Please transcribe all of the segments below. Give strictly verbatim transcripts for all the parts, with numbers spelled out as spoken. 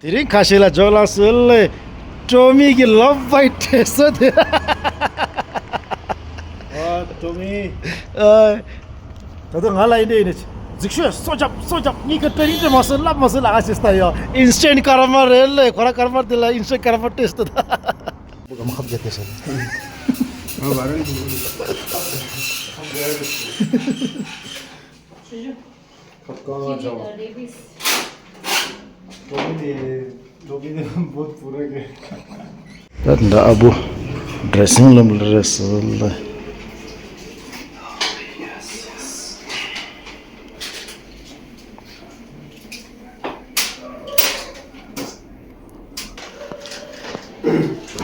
དེ་རིང་ཁ་ཤས་ལ་འཇོག་ལ་སྲོལ་ལས། ཀྲོ་མི་གི་ལབ་བའི་ཁྲེ་ས་དེ། ཨ་ཀྲོ་མི། ཨ། ད་ལྟ་ང་ལ་ཡིན་འདྲ་ཡིན་ནི། གཟིགས་ཤོག་སོ་རྒྱབ་སོ་རྒྱབ་གཉིས་ཀ་ཀྲེ་ནིང་ཀྲེ་མ་སོ་ལབ་མ་སོ་ལ་ཨ་ཤེས་ད་ཡོ། ཨིན་སི་ཊན་ཀ་ར་མ་རེད་ལས། ཁོ་ར་ཀ་ར་མ་དེ་ལ་ཨིན་སི་ཊན་ཀ་ར་མ་ཏེ་སི་ད། བུ་ག་མ་ཁབ་རྒྱ་ཏེ་ས་ལ། ང་བ་རང་གི། ཁབ་ཀ་ང་ཅག་བ། ཀྲོ་མི་དེ་ཀྲོ་མི་དེ་བོད་པུ་ར་གི། ད་འདྲ་ཨ་བུ་ཌེ་སིང་རུམ་ལ་རེད་ཟེར་ལ།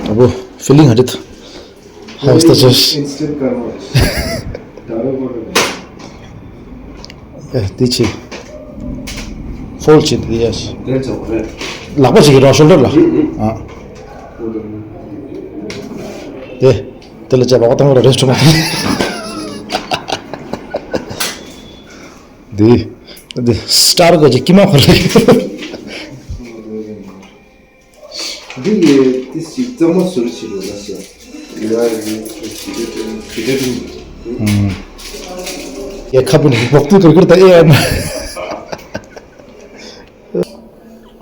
ཨ་བུ། ཕི་ལིང་ཧ་རེད། ཧའི་སྟ་ཅེས། ཨིན་སི་ཊན་ཀ་ར་མ་རེད། ད་རེ་གོ་རེད། ཨེ་དེ་ཆེ། ཕོལ་ཆེ་དེ་ཡ་ཆེ། དེ་ཚོ་རེད། ལག་པ་ཞིག་གི་རོགས་ཤོལ་ཌར་ལ། ཨ། དེ། དེ་ལ་ཅེ་ལོག་བཏང་ར་རེས་ཆུང་མ། དེ། དེ་སི་ཊར་ག་ཅིག་ཀི་མ་ཁོ་རེད། འདི་ཡི་ཏི་སི་གཙང་མ་ཟུར་ཕྱིར་རོ་ལ་ཟེར། ཡ་ཡི་ཁྱོད་ཞི་བདེ་དྲན་ཞི་བདེ་དྲན། ཨུམ། ཡ་ཁ་བུ་ནི་བོག་ཏུ་ཀིར་ཀིར་ད་ཨེ་ཡ་མ།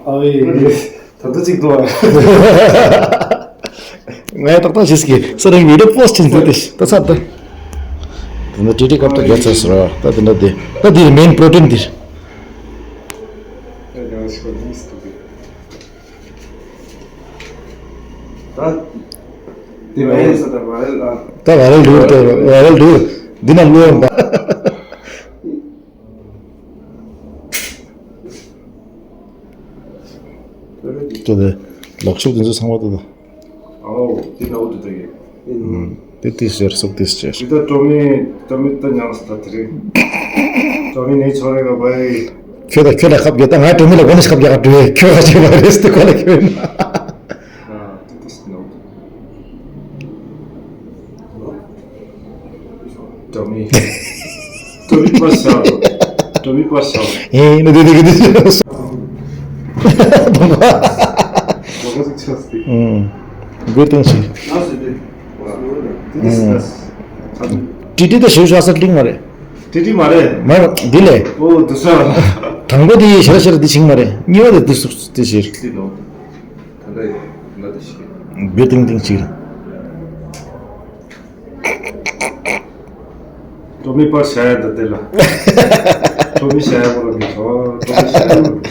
ཨ་ཝེ་ད་དུ་ཅིག་ཏུ་བ། ངས་ཏག་ཏག་ཞིག་གི་ས་རིང་བི་ཌི་ཡོ་པོ་སི་ཊི་ཡིན་ཟེར་ཏེ་ད་ཚར་ད། དེ་འདྲ་ཏི་ཏི་སྐབས་ད་རྒྱལ་ཚར་ཟེར་བ་ད་དེ་འདྲ་དེ་ད་དེ་མེན་པྲོ་ཊིན་དེ། ད་དེ་བའི་ས་ད་བ་རེད་ལ། ད་བ་རེད་འདུག་ད་བ་རེད་འདུག་འདི་ན་བློ་ཡོད་པ། ལོག་ཤུགས་དེ་ཚོ་ཚང་མ་ད་ད། ཨའོ་དེ་ན་འུ་དུ་ད་གི། དེ་དེ་ཟེར་སོག་དེ་ཟེར། དེ་ད་ཀྲོ་མི་ཀྲོ་མི་ད་ཉང་ས་ད་དེ་རེད། ཀྲོ་མི་ནས་ཆོ་རེ་ག་བའི། ཁྱོད་ད་ཁྱོད་ལ་ཁབ་རྒྱག་ད་ང་ཀྲོ་མི་ལ་གོ་ནས་ཁབ་རྒྱག་ག་འགྲོ་བས་ཁྱོད་ག་ཅེ་བ་རེད་ཟེར་ཁོ་ལ་ཁྱོད་ན། ཨ་དེ་དེ་ཟེར་ན་འུ་དུ། ཀྲོ་མི། ཀྲོ་མི་པར་ཤ། ཀྲོ་མི་པར་ཤ། ཨེ་ནི་དེ་དེ་གི་དེ། ཨུམ། གོས་ཏིང་ཤི། ཏི་ཏི་ད་ཞིབ་ཤ་ས་ཏིང་མ་རེད། ཏི་ཏི་མ་རེད། མ་རེད་འདི་ལས། ཨོ་དུ་ས། དང་པོ་དེ་ཤ་ཤ་དེ་ཤིང་མ་རེད། གཉིས་པ་དེ་དུ་སུ་དེ་ཤིར། ཏི་ནོ། ད་ལྟ་ཡོད་ན་དེ་ཤིང་། གོས་ཏིང་ཏིང་ཤིར། ཀྲོ་མི་པར་ཤ་ཡ་འདི་དེ་ལ། ཀྲོ་མི་ཤ་ཡ་པོ་ར་མི་ཚོ། ཀྲོ་མི་ཤ་ཡ་པོ་ར་མི་ཚོ།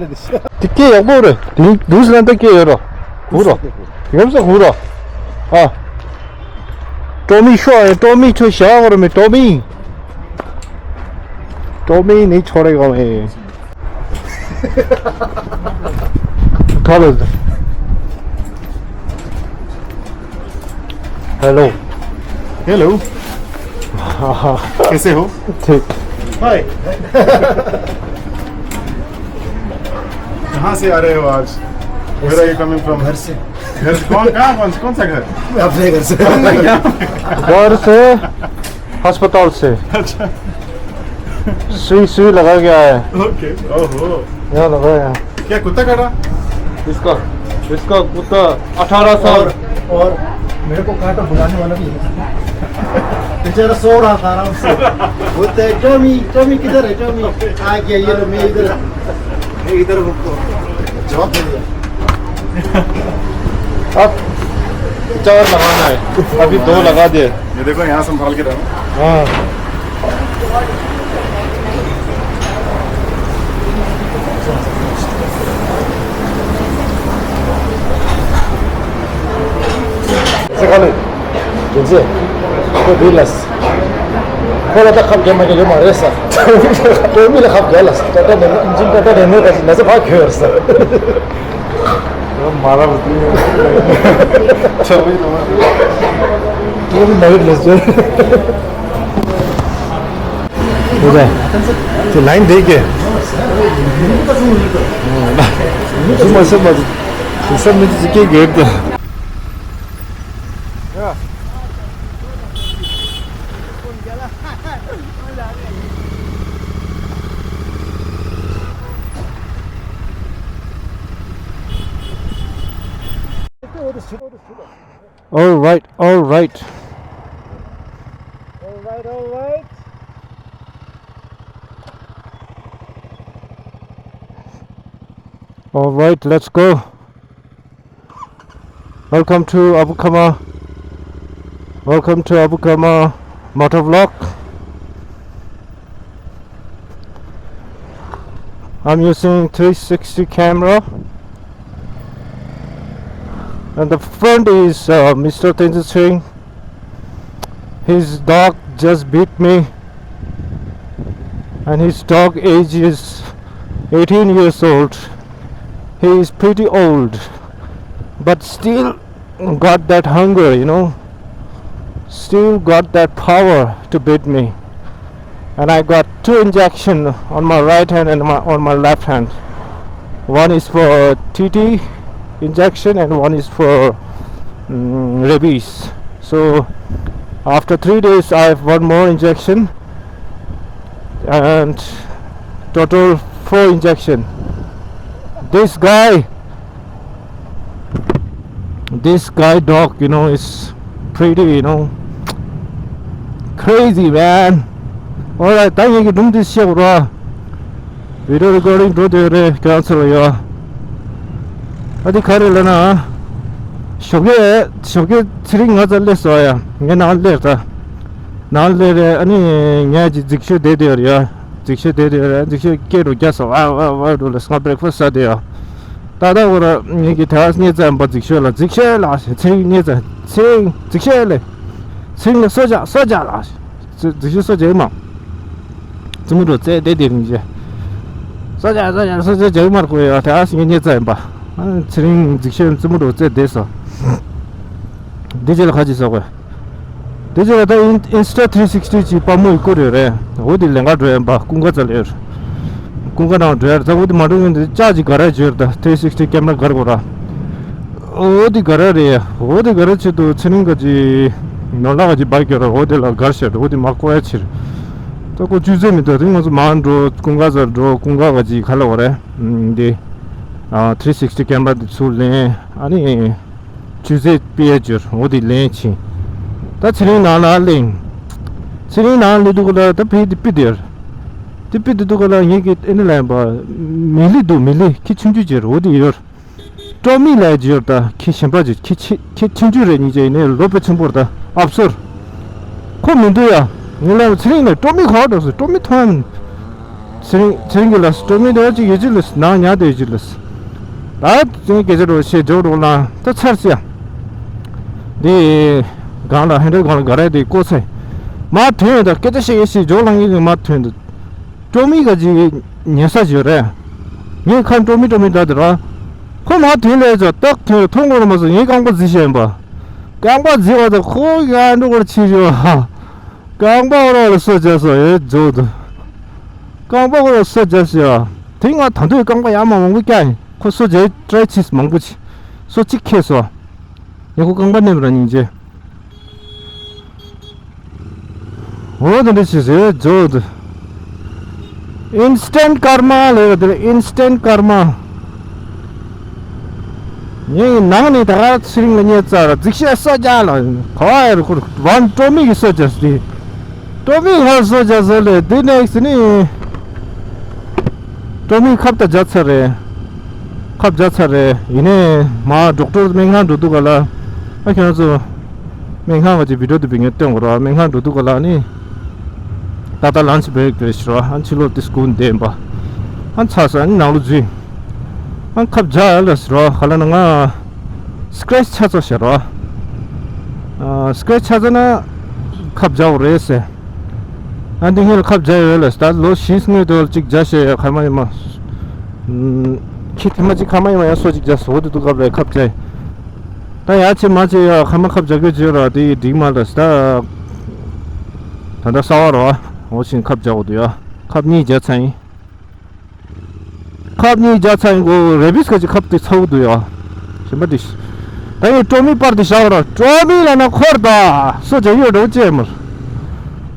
དེ་སྐད་ཡག་པོ་རེད། དེ་འདུག་ཟེར་ན་ད་སྐད་ཡོད་རོ། གུ་རོ། དེ་གམ་ས་གུ་རོ། ཨ། ཀྲོ་མི་ཤོག་ཨེ། ཀྲོ་མི་ཁྱོད་ཞག་གོ་ར་མི་ཀྲོ་མི། ཀྲོ་མི་ནི་ཆོ་རེ་གོ་མེ། ཐ་ལོ། Hello. Hello. कैसे हो? ठीक। हाय। कहाँ से आ रहे हो आज? Where are you coming from? घर से। घर से? कौन, कहाँ, कौन, कौन सा घर? अपने घर से। घर से, अस्पताल से। अच्छा। सुई, सुई लगा के आया है। ओके। ओहो। यहाँ लगा है। क्या कुत्ता काटा? इसका, इसका कुत्ता अठारह साल। और, और मेरे को काटा बुलाने वाला भी है। बेचारा सो रहा था आराम से। बोलते हैं, "टॉमी, टॉमी किधर है, टॉमी?" आ गया, ये लो, मैं इधर, मैं इधर हूँ। जवाब दे दिया। अब चार लगाना है, अभी दो लगा दे। ये देखो, यहाँ संभाल के रहो। हाँ। ཁོ་འདི་ལ། ཁོ་ལ་ད་ཁབ་རྒྱག་མ་རྒྱག་ཡོད་མ་རེད་ས། ཁོ་མི་ལ་ཁབ་རྒྱག་ལ་ས། ད་ད་ནས་ན་འཇིན་ད་ད་ནས་ནོ་ད་ན་ཚ་ཕ་གྱོད་ཡོད་ས། མ་རབས་དེ། ཆ་བི་ནོ། ཁོ་མི་མ་ཡོད་ལ་ས། ཁྱོད་ད། ཁྱོད་ལ་ཡིན་དེ་ཀྱེ། ཟུ་མ་ཟེར་མ་ཟེར། ཟེར་མི་ཟེར་ཀྱེ་གྱོད་ད། All right, all right. All right, all right. All right, let's go. Welcome to Abukama. Welcome to Abukama Motovlog. I'm using three sixty camera. And the front is uh, Mister Tenzin Singh. His dog just beat me, and his dog age is eighteen years old. He is pretty old, but still got that hunger, you know, still got that power to beat me. And I got two injection on my right hand and my, on my left hand. One is for T T injection and one is for mm, rabies. So after three days, I have one more injection and total four injection. This guy, this guy dog, you know, is pretty, you know, crazy, man. All right, ད་ངེད་ཀྱི་སྒྲུང་འདི་བཤད་རོགས། Video recording འགྲོ་དེ་རེད། ཁྱོད་ཚོ་ལ་ཡོད། ཨ་དེ་ག་རེ་ལབ་ན། ཞོགས་ཀས་ཞོགས་ཀས་ཚེ་རིང་ང་རྩར་སླེབས་སོང་ཡ། ངའི་ནང་སླེབས་ད། ནང་སླེབས་རེད། ཨ་ནི་ངས་ཅིག་རྫིག་ཤོས་བསྡད་དེ་ཡོད་རེད་ཡ། རྫིག་ཤོས་བསྡད་དེ་ཡོད་རེད། རྫིག་ཤོས་སྐད་འགྲོ་རྒྱག་སོང་། ཨ་ཨ་ཨ་འགྲོ་ལ་ང་breakfast ཟ་དེ་ཡ། ད་ལྟ་འོ་ར་ངེད་ཀྱི་དེ་བ་སྙེ་ཚ་ཡམ་པ་རྫིག་ཤོས་ལ། རྫིག་ཤོས་ལ་ཚེ་རིང་སྙེ་ཚ། ཚེ་རིང་རྫིག་ཤོས་ལ། ཚེ་རིང་ལ་སོ་བྱ་སོ་བྱ་ལ། རྫིག་ཤོས་སོ་བྱ་ཡིན་མ། རྩེད་མོ་འགྲོ་རྩེ་དེ་དེ་རིང་རྗེ། ས་ཆ་ས་ཆ་ས་ཆ་རྒྱག་མར་གོ་ཡ་དེ་ཨ་སི་ངེ་ཉེ་ཚ་ཡིན་པ། ཨ་ཚེ་རིང་རྫིག་ཤོས་རྩེད་མོ་འགྲོ་རྩེ་དེ་སོ། དེ་རྗེས་ལ་ཁ་ཅིག་སོག་གོ། དེ་རྗེས་ལ་ད་ཨིན་ཨིན་སི་ཊ་ཐི་རི་སིག་སི་ཊི་ཅིག་པ་མོ་ཡི་བསྐུར་ཡོད་རེད། འོ་དེ་ལེན་ག་འགྲོ་ཡ་ཡིན་པ། ཀུན་དགའ་རྩ་ལ་ཡོད། ཀུན་དགའ་ནང་འགྲོ་ཡ་རེད། ད་འོ་དེ་མ་འགྲོ་ཡོང་དེ་ལྕགས་ཅིག་ག་ར་བརྗོད་རེད། ད་ཐི་རི་སིག་སི་ཊི་ཀེམ་ར་གར་གོ་ར། འོ་དེ་ག་ར་རེད། འོ་དེ་ག་ར་ཆེད་དུ་ཚེ་རིང་ག་ཅི་ནོར་ལག་ག་ཅི་བར་གྱུར་ར། འོ་དེ་ལ་གར་ཤར་འོ་དེ་མ་བཀོ་ཡ་ཕྱིར། ད་ཁོ་ཅུ་ཚེ་མི་འདུག་དེ་ང་ཚོ་མར་འགྲོ། ཀུན་དགའ་ཚར་འགྲོ། ཀུན་དགའ་ག་ཅི་ག་ལ་འོ་རེད། འདི་ཨ་ཐི་རི་སིག་སི་ཊི་ཀེམ་ར་དེ་ཚུར་ལེན། ཨ་ནི་ཅུ་ཚེ་པི་ཡ་འབྱོར་འོ་དེ་ལེན་ཕྱིན། ད་ཚེ་རིང་ནང་ལ་གླེང་། ཚེ་རིང་ནང་ལ་འདུག་ག་ལ་ད་ཕི་དེ་པི་དེར། དེ་པི་དེ་འདུག་ག་ལ་ངེད་ཀྱི་ཨེ་ནི་ལ་ཡིན་པ། མི་ལི་འདུག་མི་ལི་ཁྱི་ཆུང་ཆུང་ཅིག་འོ་དེ་ཡོད། ཀྲོ་མི་ལ་ཡ་ཇི་ཡོར་ད་ཁྱི་གཞན་པ་ཇི་ཁྱི་ཁྱི་ཁྱི་ཆུང་ཆུང་རེ་གཉིས་ཅན་ཡིན་ནའི་ལོ་པེ་ཆེན་པོར་ད་ཨབ་སོར། ཁོ་མི་འདུག་ཡ། ངས་ལབ་ཚེ་རིང་ལ་ཀྲོ་མི་ག་པར་འགྲོ་སོང་། ཀྲོ་མི་མཐོང་ཡ་མིན། ཚེ་རིང་ཚེ་རིང་གི་ལ་ཀྲོ་མི་འདྲ་ཅིག་ཡོད་ཅི་ལ་ནང་ཉལ་དེ་ཡོད་ཅི་ལ། ད་ཚེ་རིང་སྐད་ཆ་འགྲོ་ཤེས་འཇོག་འགྲོ་ལ་ད་ཚར་སི་ཡ། འདི་ སྒང་ལ་ཧན་ཌལ་སྒང་ལ་ག་རེ་དེ་བཀོག་ཚེ། མར་ཐོན་ཡོད་ད་སྐད་ཆ་བཤད་ཡས་ཤིག་ཇོ་ལང་གི་མར་ཐོན་འདུག་ཀྲོ་མི་ག་ཅིག་ཉལ་ས་ཅིག་ཡོད་རེད། ངས་ཁ་ཀྲོ་མི་ཀྲོ་མི་འདྲ་དེ་ར། ཁོ་མར་ཐོན་ལས་ཅོ་ཏག་ཐོན་མཐོང་དགོས་ལ་མ་སོང་ངས་རྐང་པ་བརྫིས་བཤད་ཡིན་པ། རྐང་པ་བརྫིས་པ་དང་ཁོ་ཡར་འགྲོ་དགོས་ཕྱིར་ཡོད་ཧ། རྐང་པ་རོགས་ལ་སོ་བྱས་སོ་ཡོད་ཇོ་དུ། རྐང་པ་རོགས་ལ་སོ་བྱས་སོ་ཡ། དེ་ང་ད་དུང་རྐང་པ་ཡར་མར་མང་པོ་བཀྱག་ཡིན། ཁོ་སོ་བྱས་ཊ་རའི་བྱས་མང་པོ་བྱས། སོ་གཅིག་ཁེལ་སོ། ཡང་ཁོ་རྐང་པ་མནན་པ་ར་སྙིང་རྗེ། འོ་དེ་འདྲ་བྱས་ཟེར་ཇོ་དུ། ཨིན་སི་ཊན་ཀརྨ་ལབ་ཡ་དེ་ལ་ཨིན་སི་ཊན་ཀརྨ། ངའི་ནང་ནས་ད་ག་ཚེ་རིང་ལ་བརྙས་ཚར་རྫིག་ཤ་སོ་རྒྱག་ལ་ག་བ་ཡར་ཁུར་ཝན་ཀྲོ་མི་གི་སོ་རྒྱག་སྟེ། ཀྲོ་མི་ང་སོ་རྒྱག་སོ་ལས་དེ་ནེག་སི་ནི། ཀྲོ་མི་ཁབ་ད་རྒྱག་ཚར་རེད། ཁབ་རྒྱག་ཚར་རེད་ཡིན་ནའི་མ་ཌོག་ཊར་སྨན་ཁང་འགྲོ་དུས་ག་ལ། ཨ་ཁྱོད་ཚོ། སྨན་ཁང་ག་ཅིག་བི་ཌིའོ་དེ་བི་ངས་སྟོན་དགོས་ར་སྨན་ཁང་འགྲོ་དུས་ག་ལ་ནི། ཏག་ཏག་ལན་ཆི་བེག་དེ་ཞུ་ར་ཨ་ཕྱི་ལོགས་དེ་སྒུག་བསྡད་ཡིན་པ། ཨ་ཚ་ས་ནི་ནང་ལོགས་འཛུལ། ཨ་ཁབ་རྒྱག་ཡ་ལ་ཟེར་ར་ག་ལ་ན་ང་། སི་ཀེ་རེ་ཆི་ཆགས་ཚར་ཟེར་ར། ཨ་སི་ཀེ་རེ་ཆི་ཆགས་ཚར་ན། ཁབ་རྒྱག་དགོས་རེད་ཟེར། ཨ་འདི་སྔོན་ལ་ཁབ་རྒྱག་ཡོད་ལ་ད་ལོ་བཞི་སྔོན་དུ་གཅིག་རྒྱག་བྱས་ཡ་ཁ་མ་ཡིན་མ། ཁྱི་དེ་མ་གཅིག་ཁ་མ་ཡིན་མ་ཡ་སོ་གཅིག་རྒྱག་སོ་དེ་དུས་སྐབས་ལ་ཁབ་རྒྱག་ད་ཡ་ཆེ་མ་ཆེ་ཡ་ཁ་མ་ཁབ་རྒྱག་གི་བརྗོད་ར་དེ་ཡི་འགྲིག་མ་ལ་ད། ད་ལྟ་གསར་བ་ར་འོ་ཞིང་ཁབ་རྒྱག་དགོས་འདུག་ཡ། ཁབ་གཉིས་རྒྱག་ཚར་ཡིན། ཁབ་གཉིས་རྒྱག་ཚར་ཡིན་གོ་རེ་བིས་ག་ཅིག་ཁབ་དེ་ཚ་བོ་འདུག་ཡ། གཞན་པ་དེ། ད་ཡིན་ཀྲོ་མི་པར་དེ་བཞག་ར་ཀྲོ་མི་ལ་ན་འཁོར་ད་སོ་རྒྱག་ཡོད་འགྲོ་ཅེས་མར།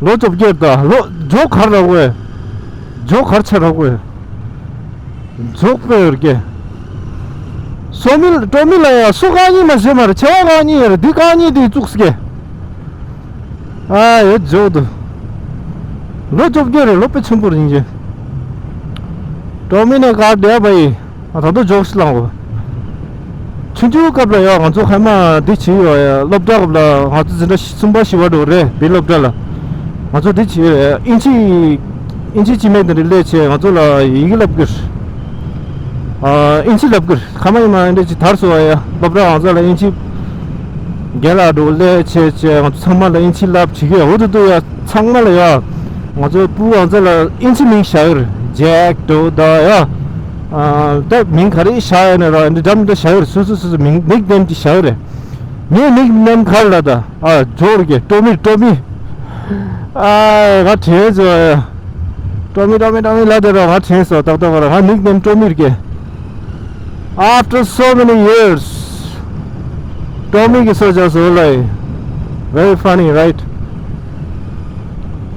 ལོ་བཅོ་བརྒྱད་ད་ལོ་ཇོ་གར་ར་བས། ཇོ་གར་ཆ་ར་བས། རྫོགས་པའི་ཡོར་གེ། སོ་མི་ཀྲོ་མི་ལ་ཡ་སོ་རྐང་གཉིས་མ་བྱེད་མ་རེད་ཆེ་བ་རྐང་གཉིས་ཡོད་རེད་འདི་རྐང་གཉིས་དེ་བཙུགས་སྐྱེ། ཨ་ཡོད་འཇོག་ཏུ། ལོ་བཅོ་བརྒྱད་རེད་ལོ་དཔེ་ཆེན་པོ་རེད་ཡིན་གྱི། ཀྲོ་མི་ནས་གར་བསྡད་པ་ཡིན། ཨ་ད་དུང་འཇོག་སྲིད་ལང་གོ། ཆུང་ཆུང་སྐབས་ལ་ཡ་ང་ཚོ་ཧ་མ་འདི་བྱེད་ཡོད་ཡ་སློབ་གྲྭ་སྐབས་ལ་ང་ཚོ་འཛིན་གྲྭ་བཞི་གསུམ་པ་བཞི་པ་འགྲོ་རེད་བི་སློབ་གྲྭ་ལ། ང་ཚོ་འདི་བྱེད་ཡོད་ཡ་ཨིན་ཇི། ཨིན་ཇི་སྤྱི་མེད་དེ་འདྲ་སླེབས་བྱས་ང་ཚོ་ལ་ཡི་གེ་བསླབ་དགོས། ཨ་ཨིན་ཇི་བསླབ་དགོས་ཁ་མ་ཡིན་མ་འདྲ་ཅིག་དར་སོང་བ་ཡ་སློབ་གྲྭ་ང་ཚོ་ལ་ཨིན་ཇི། རྒན་ལགས་འགྲོ་སླེབས་བྱས་བྱས་ང་ཚོ་ཚང་མ་ལ་ཨིན་ཇི་བསླབ་བྱེད་ཀྱི་འོ་དུ་དུ་ཡ་ཚང་མ་ལ་ཡ། ང་ཚོ་སྤུ་གུ་ང་ཚོ་ལ་ཨིན་ཇི་མིང་བཞག་ཡོད་རེད་ཇེག་འགྲོ་ད་ཡ། ཨ་ད་མིང་ག་རེ་བཞག་ཡོད་ན་ར་འདི་འདྲ་མི་འདྲ་བཞག་ཡོད་རེད་སོ་སོ་སོ་སོ་མིང་ནིག་ནེམ་ཅིག་བཞག་ཡོད་རེད། ངའི་ནིག་ནེམ་ག་རེ་ལ་ད། ཨ་ཇོ་རེད་ཀྱེ་ཀྲོ་མི་ཀྲོ་མི། ཨ་ང་དྲན་ཚོ། ཀྲོ་མི་ཀྲོ་མི་ཀྲོ་མི་ལ་དེ་ར་ང་དྲན་སོ་ཏག་ཏག་ར་ང་ནིག་ནེམ་ཀྲོ་མི་རེད་ཀྱེ། After so many years. ཀྲོ་མི་གི་སོ་ཇ་སོ་ལ་ཡི། Very funny, right?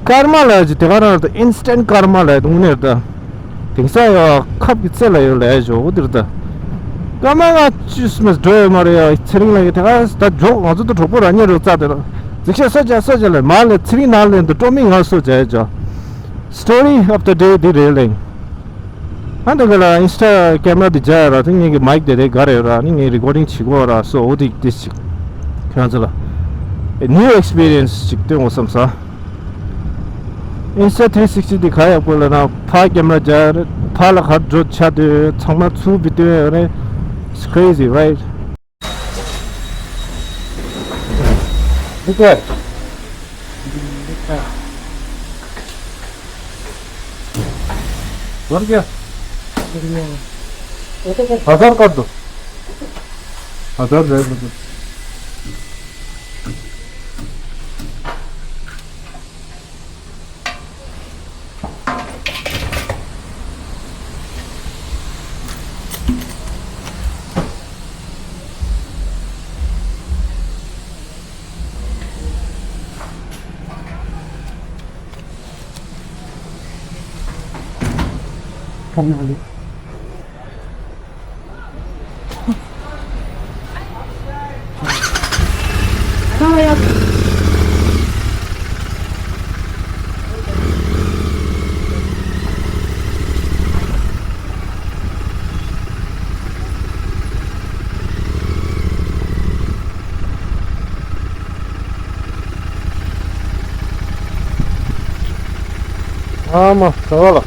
ཀརྨ་ལ་ཡི་དེ་ག་རང་རེད་ད་ཨིན་སི་ཊན་ཀརྨ་ལ་ཡི་དངོས་གནས་རེད་ད། དེང་སང་ཡང་ཁབ་ཀྱི་རྩེ་ལ་ཡོད་ལས་ཞོག་འོ་དེར་ད། སྐར་མ་ལྔ་བཅུ་སུམ་འགྲོ་ཡོད་མ་རེད་ཡ་ཚེ་རིང་ལགས་ཀྱིས་ད་ག་ད་འཇོག་ང་ཚོ་ད་གྲོགས་པོ་རང་ཉིད་རོགས་རྩ་དེ་ལ་རྫིག་ཤ་སོ་ཅག་སོ་ཅག་ལས་མ་ལས་ཚེ་རིང་ནང་ལས་འདི་སྤྲོ་མི་ང་སོ་ཅག་ཡ་ཅག Story of the day འདི་རེད་ལེ། ཨ་འདི་ག་ལ་ཨིན་སི་ཊ་ཀེམ་ར་འདི་རྒྱག་ཡ་ར་དེ་ངེད་ཀྱི་མའིག་དེ་རེད་ག་རེ་ཡོད་ར་ནི་ངས་རི་ཀོར་ཌིང་བྱེད་དགོས་ར་སོ་འོ་དེ་དེ་ཅིག་ཁྱོད་ཚོ་ལ་new experience ཅིག་སྟོན་དགོས་བསམ་ས། Insta three sixty འདི་ག་ཡག་པོ་ལབ་ན་ཕར་ཀེམ་ར་རྒྱག་ཕར་ལ་གར་འགྲོ་ཆ་དུས་ཚང་མ་ཚུར་བི་ཌིའོ་ཡོད་རེད། It's crazy, right? आधार कार्ड दो। आधार ड्राइवर दो। ཨ་མ་ག་བ་ལ།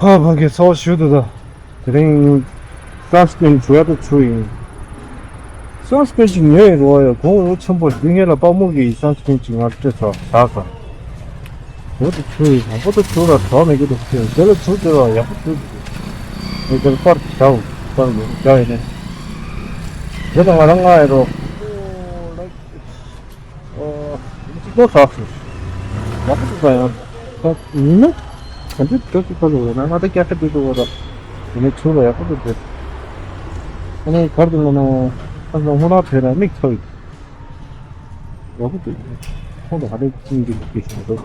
ཕ་ཕ་གི་ཚོགས་ཞུ་དུ་ད། དེ་རིང་ སན་སི་ཀྲིན་བྱུག་ཡ་ད་ཆུ་ཡིན། སན་སི་ཀྲིན་ཅིག་ཉོས་ཡིན་རོ་ཡ་གོང་རོ་ཆེན་པོ་འདི་ངེད་ལ་དཔའ་མོ་གི་སན་སི་ཀྲིན་ཅིག་ང་སྤྲད་ཚར་ཟ་ཟ། འོ་དེ་ཆུ་ཡིན་དང་པོ་ད་ཆུ་ལ་གྲོགས་མེད་གི་འདུག་ཟེར་དེ་ལ་ཆུ་དེ་ལ་ཡག་པོ་ཆུ་འདུག་ངས་དེ་ལ་པར་བྱའོ་པར་ཡོང་བྱ་ཡིན་ནས། དེ་ལ་ང་རང་ང་ཡིན་རོ། ཨོ། ཡིན་གཅིག་པོ་ཟག་སོང་། ཡག་པོ་འདུག་ད་ཡང་། ད་ཡིན་ན། ག་འདྲ་འདྲ་ཅིག་ཁ་ལོ་བས་ན་ང་ད་སྐྱ་ཁ་འདུག་འདུག་བ་ད། ཡིན་ན་ཆུ་ལ་ཡག་པོ་འདུག་འདུག་ཨ་ནི་གར་དུ་ལ་ན། ཨ་ནི་སྔོ་ནག་བས་ན་མིག་ཚོ་ཡིན། ཡག་པོ་འདུག་ཁོང་དུ་ཧ་ལས་ཅིང་གི་འདུག་གི་ཞིག་འདུག་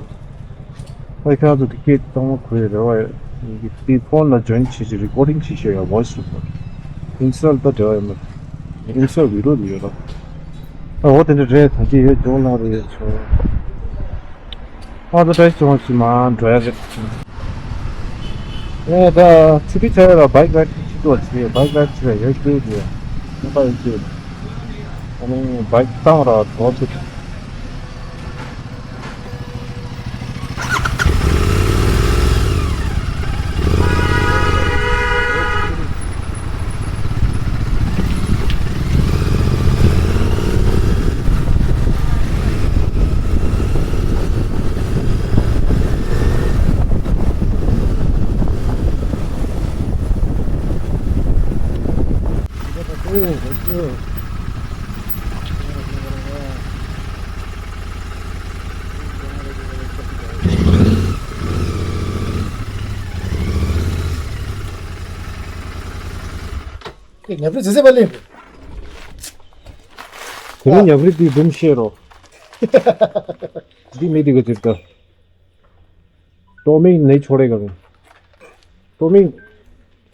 ཨ་ཁྱེད་ཚོ་དེ་སྐད་གཏོང་མ་གོ་ཡ་རེ་བ་ཡ། དེ་ཕོན་ལ་ཇོ་ཡིན་བྱེད་ཅིག་རི་ཀོར་ཌིང་བྱེད་ཤེས་ཡ་ཝོ་ཡིས་རི་ཀོར་ཌིང་། ཨིན་སི་ཊོལ་ད་འབྲེལ་བ་ཡོད་མ་རེད། ཨིན་སི་ཊོལ་བི་ཌི་ཡོ་དེ་ཡོད་ར། ཨ་འོ་དེ་འདྲ་རེད། ད་ཅི་ཡོད་ཇོ་ལ་རེད་ཆོ། ཨ་ད་ད་ཅི་ཙོང་ཞིག་མ་འགྲོ་ཡ་རེད། ཨེ་ད་ཆུ་ཊི་ཆ་ཡ་ལ་བྷའིཀ་རའེ་ཌི་ཅིག་འགྲོ་བྱེད། བྷའིཀ་རའེ་ཌི་བྱེད་ཡ་ཡོད་ཀྱི་རེད། ཨ་ད་ཡོད་ཀྱི་རེད། ཨ་ནི་བྷའིཀ་བཏང་ར་འགྲོ་ཚུལ། ཉབ་རི་ཟེར་ཟེར་བ་ལེན། དེ་ནི་ཉབ་རི་དེའི་འབུམ་ཤེས་རོ། འདི་མི་འདི་ག་ཅིག་ད། तो मैं नहीं छोड़ेगा मैं। तो मैं,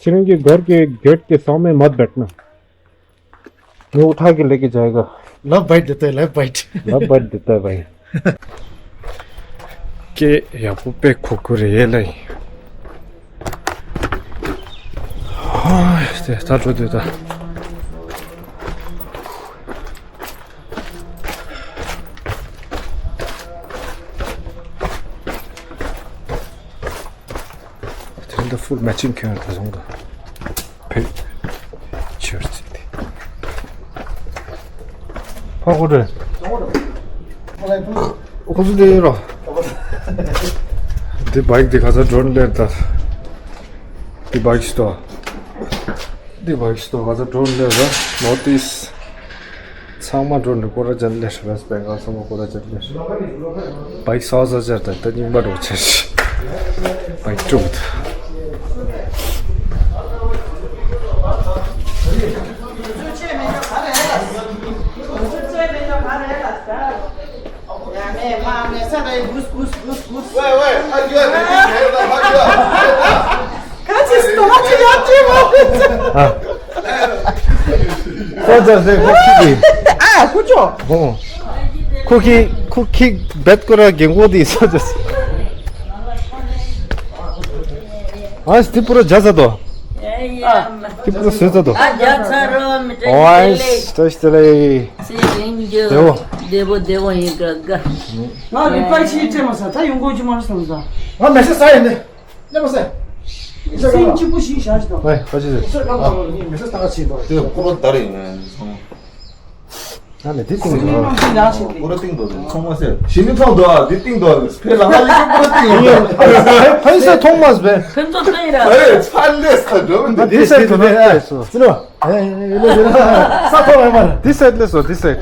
चिरंजी घर के गेट के सामने मत बैठना। मैं उठा के लेके जाएगा। लव बाइट देता है, लव बाइट। लव बाइट देता है भाई। ཀེ་ཡག་པོ་དཔེ་ཁུག་ཁུག་རེད་ལ་ཡིན། ཧོ་དེ་ད་འགྲོ་དུས་ད། དེ་རིང་ད་ཧྥུལ་མེ་ཆིང་ཁྱོད་ད་སོང་ད། ཕེ། ཆེར་ཚིག་དེ། ཕ་གོ་རེད། ཁོ་ཚོ་དེ་ཡིན་རོ། འདི་བྷའིཀ་འདི་ག་ཚོད་འགྲོ་འདྲ་ད། འདི་བྷའིཀ་སི་ཊོར། འདི་བྷའིཀ་སི་ཊོར་ག་ཚོད་འགྲོ་འདྲ་ད། ནོ་ཊིས། ཚང་མ་འགྲོ་འདྲ་ཀོ་ར་ཅན་ལེ་ཤ་བེ་སི་བེང་གལ་ཚང་མ་ཀོ་ར་ཅན་ལེ་ཤ། བྷའིཀ་སོ་སོ་ཅར་ད་ད་རྙིང་པ་འགྲོ་ཆེ་ཤི། བྷའིཀ་ཀྲུག་ད། ཨ། སོ་ཇ་ཟེར་ཁོ་ཁྱི་གི། ཨ་ཁུ་ཅོ། ཧོ། ཁོ་ཁྱི་ཁོ་ཁྱི་བེད་ཀོ་ར་རྒན་གོ་དེ་སོ་ཇ་ཟེར། ཨ་སི་ཏི་པུ་ར་ཇ་ཟ་དོ། ཨ་སི་ཏི་པུ་ར་ཟོས་ཟ་དོ། ཨ་ཇ་ཚ་རོ་མི་ཏྲེ་ཨོ་ཨི་ལེ། སི་ཏོ་སི་ཏོ་ལེ། སི་ཡིན་རྒྱུ། དེ་བོ། དེ་བོ་དེ་བོ་ཡིན་ག་ག་ང་རིག་པ་ཆེའི་ཅེ་མ་ས་ད་ཡོང་གོ་ཅི་མ་རེད་སོང་ས། ང་མེ་སེ་ས་ཡིན་ནི། ཉམས་སེ། སེམས་སྐྱིད་པོ་ཞིག་བཞག་ཅི་དང་། ཨེ་ཁ་ཅི་ཟེར། ཨ་ནི་དེ་ཏིང་ངེ་ནང་ཏིང་ཡག་ཞིག་ཏིང་ཏིང་ཏིང་ཏིང་ཏིང་ཕན་ཚུན་མཐོང་འདུག་ཨ། འདི་ཏིང་འདུག་ཨ། ཕེ་ལ་ཧ་ལི་ཀི་པུ་ར་ཏིང་འདུག་ཨ། ཕན་ཚུན་མཐོང་མ་ཟེར། ཕན་ཚུན་ཏིང་ར། ཨེ་ཕན་ལེ་ས་འགྲོ་མི་འདི་སེ་ཏུ་ནེ་ཨེ་སོ་ཅི་ནོ། ཨེ་ཨེ་ལེ་ལེ་ས་ཐོ་ཨེ་མ་ལ་འདི་སེ་ལེ་སོ་འདི་སེ།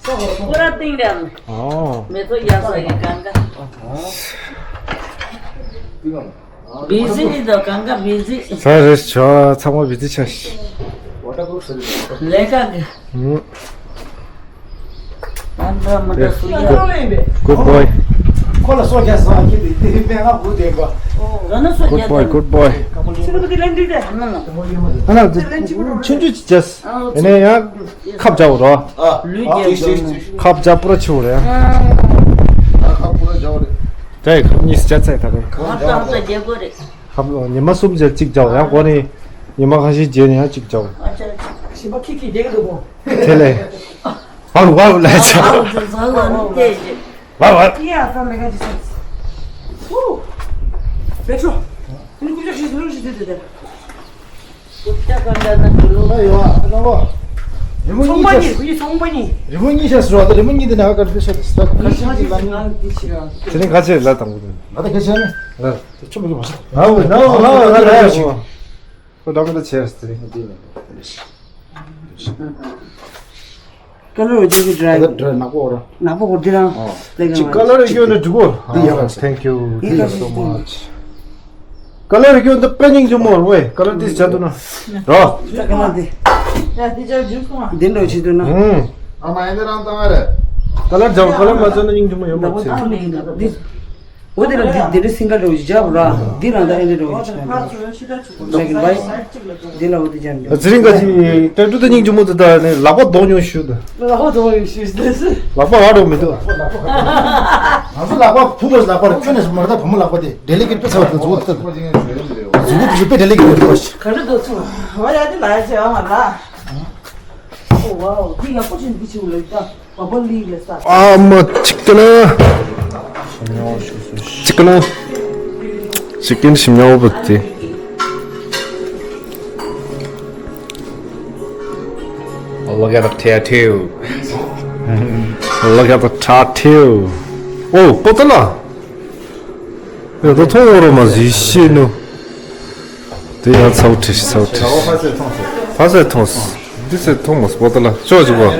པུ་ར་ཏིང་ར། ཨོ། མེ་ཐོ་ཡ་ས་ཡི་གང་ག་ཏིང་ཨ། བི་ཟི་རེད་དོ། གང་ག་བི་ཟི། ས་རེད་ཆོ་ཚང་མ་བི་ཟི་ཆ་ཤི། ལས་ཀ་གི་ཧུམ། ཨ་འདྲ་མི་འདྲ་སུ་ཡ། Good boy. ཁོ་ལ་སོ་རྒྱ་སོ་ཁྱི་དེ་དེ་དེ་ང་བུ་དེ་གོ། ག་ན་སོ་རྒྱ། Good boy, good boy. ཨ་ན་ཆུང་ཆུང་ཅི་ཅེས། ཨ་ནེ་ཡ་ཁབ་བྱའོ་རོ། ལུས་རྒྱ། ཁབ་བྱ་པུ་ར་ཆུ་རེ། ཨ་ཁབ་པུ་ར་བྱའོ་རེ། ད་ཁབ་གཉིས་བྱ་ཚད་ད་རེ། ཨ་ད་ཧ་ད་རྒྱ་གོ་རེ། ཁབ་ཉི་མ་གསུམ་རྗེས་གཅིག་བྱའོ། ཡང་གོ་ནི་ཉི་མ་ཁ་ཤས་རྗེས་ནས་ཡང་གཅིག་བྱའོ། ཞིམ་པ་ཁྱི་ཁྱི་རྒྱག་གི་འདུག་གོ། དེ་ལས་བར་བར་ལས་བྱ། བར་བར། ཡ་ས་མེ་ག་ཅི་ས། ཧུ། བེ་ཤོ། ཨ་ནི་ཀུ་ཅག་ཞིག་ཟུར་ཞིག་དེ་དེ་དེ། རི་མོ་ཚོང་པ་གཉིས་ཤ་ཟུར་བ་དང་རི་མོ་གཉིས་དེ་ནས་ཧ་གར་ཕེ་ཤ་དེ་ཁ་ཤས་ཀྱི་ལ་ནི་དེ་རིང་ཁ་ཆེ་ལ་དང་པོ་དེ་ང་ད་ཁ་ཆེ་ནི་ང་ད་ཆུ་མི་གི་མ་ཤ་ང་ང་ང་ང་ང་ཁོ་འདྲ་མི་འདྲ་བྱས་དེ་རིང་ཀ་ལར་འོ་ཅིག་གི་ད་ནག་པོ་འོ་ར། ནག་པོ་འོ་དེ་རང་ལེགས་ཅིག་ཀ་ལར་ཡོད་ན་འགྲིག་གོ། འདི་ཡག་རེད། Thank you, thank you so much. ཀ་ལར་ཡོད་ན་དཔེ་སྙིང་རྗེ་མོ་རེད་ཀ་ལར་དེ་བྱ་འདུག་ན་རོ། ཀ་ལར་དེ་ཡ་དེ་ཅག་འཇུག་སོང་ཨ། དེ་འདྲ་བྱེད་འདུག་ན། ཨ་མ་ཡ་དེ་རང་བཏང་ཨ་རེད། ཀ་ལར་བྱ་ཀ་ལར་མ་བྱས་ན་སྙིང་རྗེ་མོ་ཡོད་མ་རེད། འོ་དེ་ལ་འདི་འདི་འདྲ་སིང་གལ་འདྲ་བོ་ཞིག་རྒྱབ་ར། འདི་རང་ད་ཨེ་འདྲ་འདྲ་བོ་ཞིག་ཆགས་འདུག་ལེགས་བའི། འདི་ལ་འོ་དེ་རྒྱབ་འདུག་ཚེ་རིང་ག་ཅིག་ཏྲེ་ཀྲུ་དེ་སྙིང་རྗེ་མོ་དེ་ད་ནི་ལག་པ་རྡོག་ཉོ་ཞུ་དང་། ལག་པ་རྡོག་ཉོ་ཞུ་ཟེར། ལག་པ་ཨ་རོག་མི་འདུག་ང་ཚོ་ལག་པ་ཕུ་བོ་ལག་པ་རེད། ཁྱོད་ནས་མ་རེད་ད་བུ་མོ་ལག་པ་དེ་ཌེ་ལི་ཀེ་ཊི་དཔེ་ཚ་བ་དེ་མཛུབ་གུ་དེ་མཛུབ་གུ་དེ་དཔེ་ཌེ་ལི་ཀེ་ཊི་རེད་པ། ག་རེ་འདུག་ཚུ། ཝ་ཡ་དེ་ལ་ཡ་ཆེ་བ་མ་ར། ཨོ་ཝའོ། འདི་ཡག་པོ་བྱུང་འདི་ཆུ་ལ་ད་བ་བ་ལི་ལ་ས། ཨ་མ་ཅིག་ལ། ཅིག་ལ། ཅིག་ཀིན་ཞིམ་ཉོ་བ་དེ། Look at the tattoo. Look at the tattoo. ཨོ་པོ་ཏ་ལ། ཡ་ད་ཐོང་འོ་རོ་མ་ཟི་ཤེས་ནུ། དེ་ཡང་ཚ་བོ་ཁྲིད་ཤི་ཚ་བོ་ཁྲིད་ཤི། ཕ་སེ་ཐོང་སི། འདི་སེ་ཐོང་མོ་སི་པོ་ཏ་ལ་ཅོ་ཅི་པོ།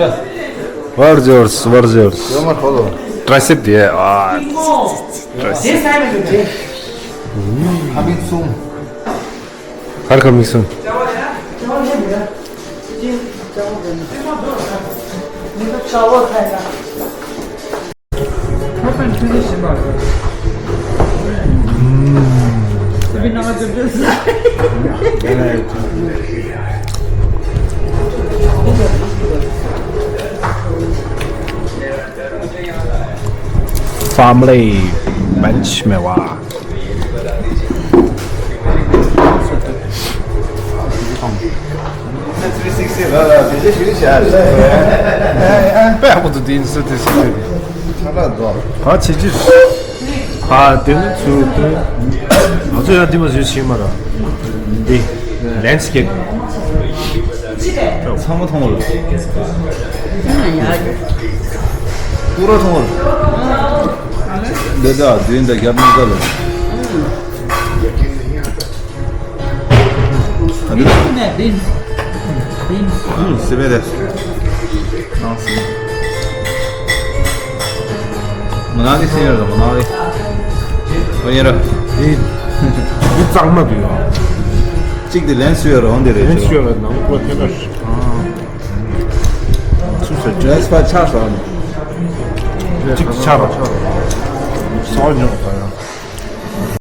ཝར་ཇོར་སི་ཝར་ཇོར་སི། ཊྲའི་སེབ་དེ་ཨ། ཊྲའི་སེབ། Coming soon. ཧར་coming soon. Family bench མེད་བ། དཔེ་ཡག་པོ་འདུག་དེ་ཨིན་སི་ཊི་ཊུཊ་ཟེར་དེ། ད་ཆེ་ཆེ། ཨ་དེ་ནི་ཚུར་དེ། ང་ཚོ་ཡང་འདི་མ་བཟོས་ཤེས་མ་ར། འདི། ལན་སི་ཀེབ། ཚང་མ་མཐོང་བ་ལ། ཀུ་ར་མཐོང་བ་ལ། འདི་དག་དུས་འདི་རྒྱབ་གཉིས་ཀ་ལ། ཨ་འདི་དག་ནས་བིན། བིན། ཨུམ་སི་པེ་རེ། ནང་སི། མ་ནང་གི་སི་ཡོད་ར་མ་ནང་གི། ཨོ་ཡེ་ར། འདི་གཙང་མ་འདུག་ཡོ། གཅིག་དེ་ལན་སུ་ཡོད་ར་འོང་དེ་རེད། ལན་སུ་ཡོད་ར་ནང་ལོགས་ཐེ་ན་ཤི། ཨ། ཚུགས་སུ་ཌི་རེ་སི་པ་ཆགས་སོང་། གཅིག་ཆགས་ར་ཆགས་ར། སོ་ཉོ་ག་